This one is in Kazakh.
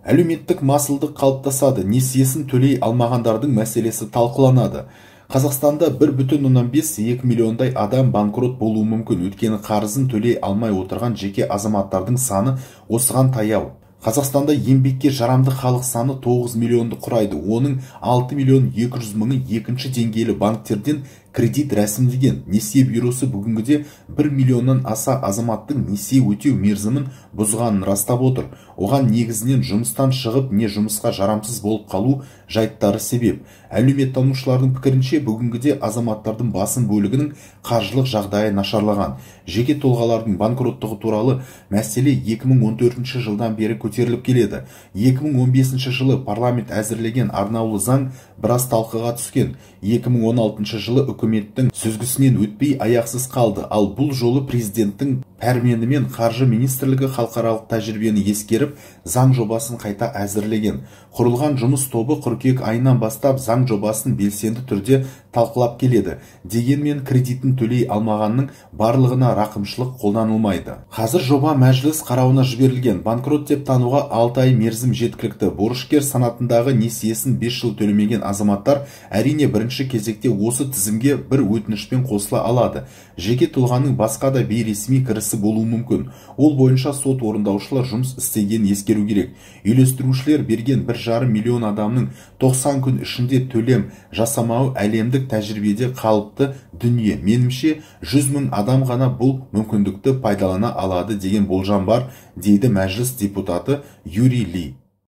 Әлеуметтік масылдық қалыптасады, несиесін төлей алмағандардың мәселесі талқыланады. Қазақстанда 1,5-2 миллиондай адам банкрот болуы мүмкін, өйткені қарызын төлей алмай отырған жеке азаматтардың саны осыған таяу. Қазақстанда еңбекке жарамды халық саны 9 миллионды құрайды. Оның 6 миллион 200 мыңы екінші деңгейлі банктерден кредит рәсімдеген. Несие бюросы бүгінгіде 1 миллионнан аса азаматтың несие өтеу мерзімін бұзғанын растап отыр. Оған негізінен жұмыстан шығып, не жұмысқа жарамсыз болып қалу жайттары себеп. Әлеуметтанушылардың пікірінше, бүгінгіде азаматтардың басым бөлігінің қаржылық жағдайы нашарлаған. Жеке тұлғалардың банкроттығы туралы мәселе 2014 жылдан бері көтеріліп келеді. 2015 жылы парламент әзірлеген арнаулы заң біраз талқыға түскен. 2016 жылы үкіметтің сүзгісінен өтпей аяқсыз қалды. Ал бұл жолы президенттің пәрменімен Қаржы министрлігі халықаралық тәжірибені ескеріп, заң жобасын қайта әзірлеген. Құрылған жұмыс тобы қыркүйек айынан бастап заң жобасын белсенді түрде талқылап келеді. Дегенмен кредитін төлей алмағанның барлығына рақымшылық қолданылмайды. Қазір жоба мәжіліс қарауына жіберілген. Банкрот деп тануға 6 ай мерзім жеткілікті. Борышкер санатындағы несиесін 5 жыл төлемеген азаматтар әрине бірінші кезекте осы тізімге бір өтінішпен қосыла алады. Жеке тұлғаның басқа да бейресми кірісі болуы мүмкін. Ол бойынша сот орындаушылар жұмыс істегенін ескеру керек. Үйлестірушілер берген 1,5 миллион адамның 90 күн ішінде төлем жасамауы әлемдік тәжірибеде қалыпты дүние. Меніңше, 100 мың адам ғана бұл мүмкіндікті пайдалана алады деген болжам бар, дейді мәжіліс депутаты Юрий Ли.